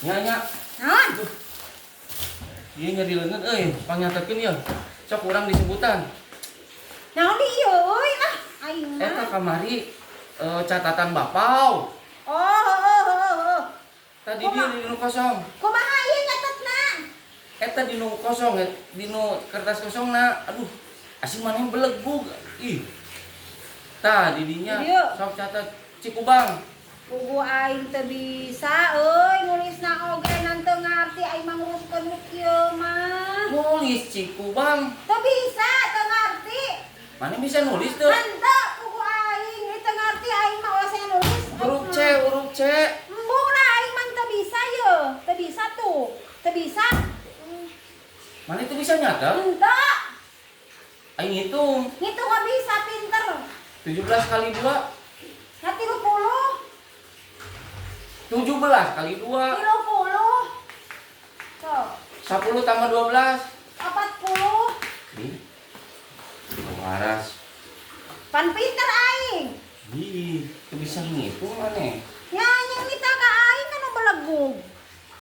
Nya nya. Naon? Ieu nyeri leungeun euy, pangnyatetkeun ieu. Sok urang disebutan. Naon di ieu euy ah aing mah. Eta kamari catatan bapau. Oh, heuh heuh heuh. Tadi dia di nu kosong. Kumaha ieu nyatetna? Eta di nu kosong, di nu kertas kosongna. Aduh, asing maneh belegug. Ih. Tah di dinya Ieu. sok catat Cikubang. Puguh aing teu bisa euy nulisna oge nan teu ngarti aing mah nguruskeun nu kieu mah. Nulis Cikubang. Teu bisa, teu ngarti. Maneh bisa nulis tuh? Henteu puguh aing, ieu teu ngarti aing mah ulah saya nulis. Huruf C, huruf C. Embung lah aing mah teu bisa ye, teu bisa tuh. Teu bisa. Maneh tuh bisa nyatet? Henteu. Aing hitung. Ngitung nggak bisa pinter. 17 kali 2. Nah, 30. 17 kali 2. 30. Tuh. 10 tambah 12. 40. Ih. Waras. Pan pinter aing. Ih, teu bisa ngitung maneh. Nya yang minta ka aing kan nu belegug.